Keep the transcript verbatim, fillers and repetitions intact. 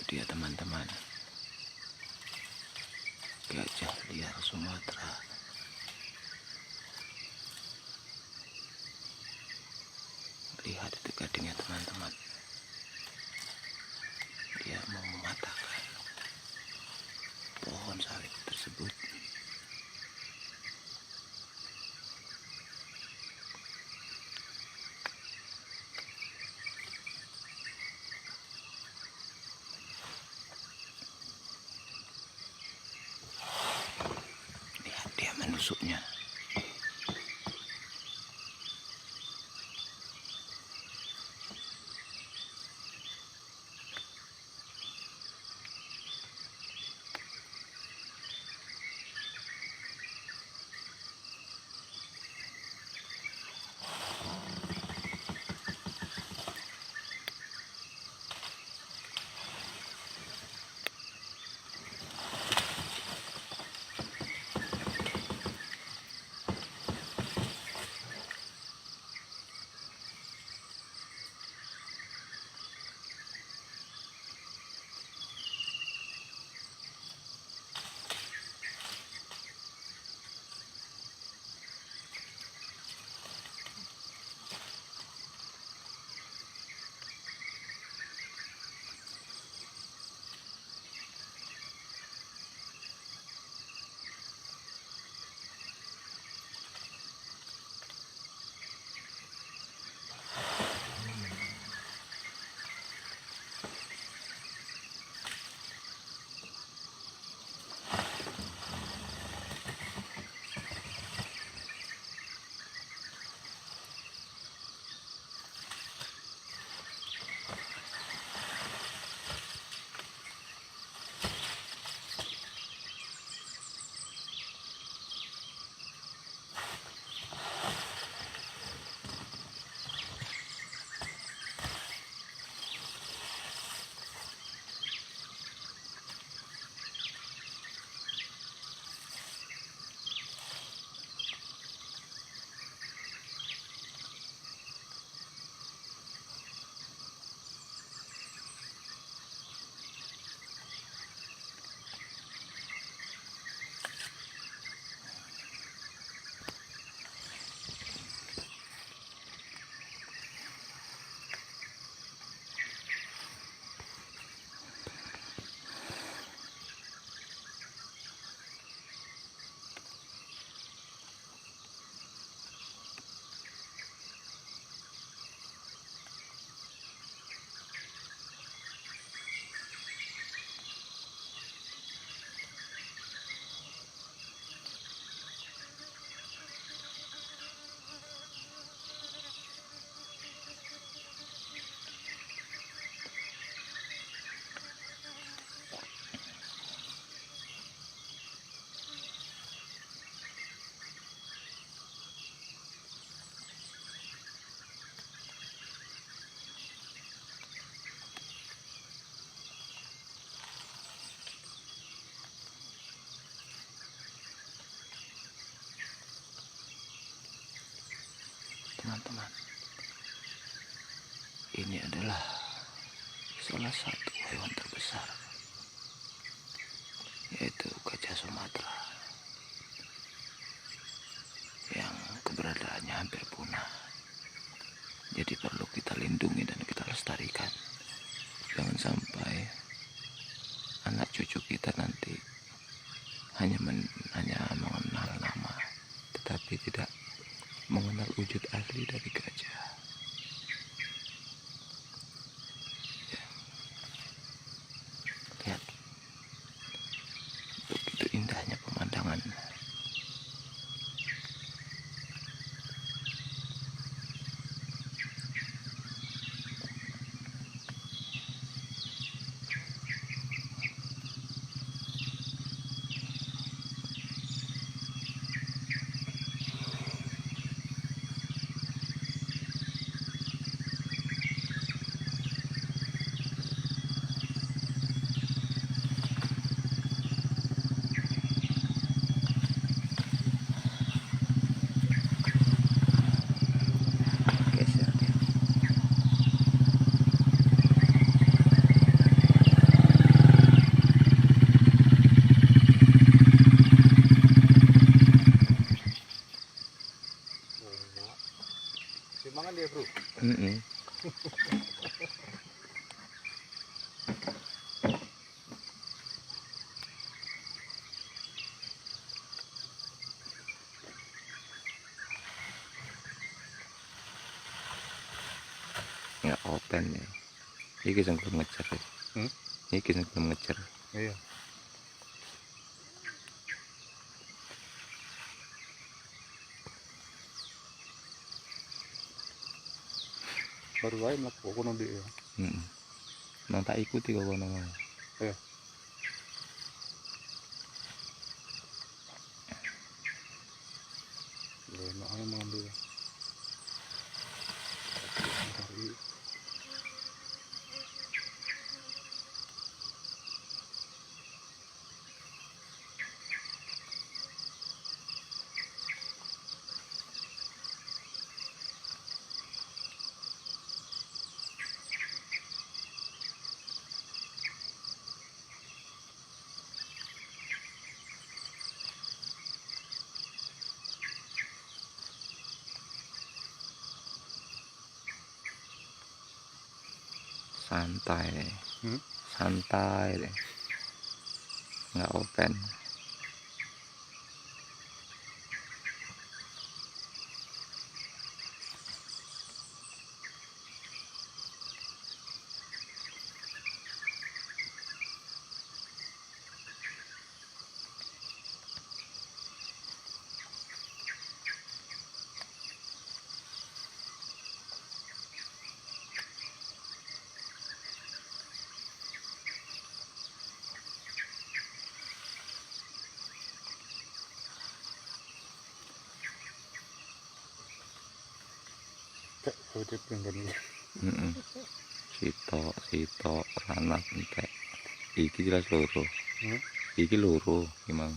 Dia, teman-teman, gajah liar Sumatera. Lihat itu gadingnya, teman-teman. Dia mau mematahkan pohon sawit tersebut. Lihat dia menusuknya. Teman-teman, ini adalah salah satu hewan terbesar, yaitu gajah Sumatera, yang keberadaannya hampir punah. Jadi, perlu kita lindungi dan kita lestarikan. Jangan sampai anak cucu kita nanti hanya men-, hanya mengenal nama, tetapi tidak mengenal wujud asli dari gajah. Ya. Lihat. Begitu indahnya pemandangan. Ya, open ya. Iki sing belum ngecer. Hmm? Iki sing belum ngecer. Iya. Baru lain lah pokoknya dia. Hmm. Nang tak ikuti kau kono. Iya. Lé, nak ai makan dulu. Santai deh. Hmm? Santai deh. Nggak open. Cak, kau cek pun kan ni. Mm-mm. Sitok, sitok, ranak, entek. Iki jelas loro. Hmm? Iki loro, memang.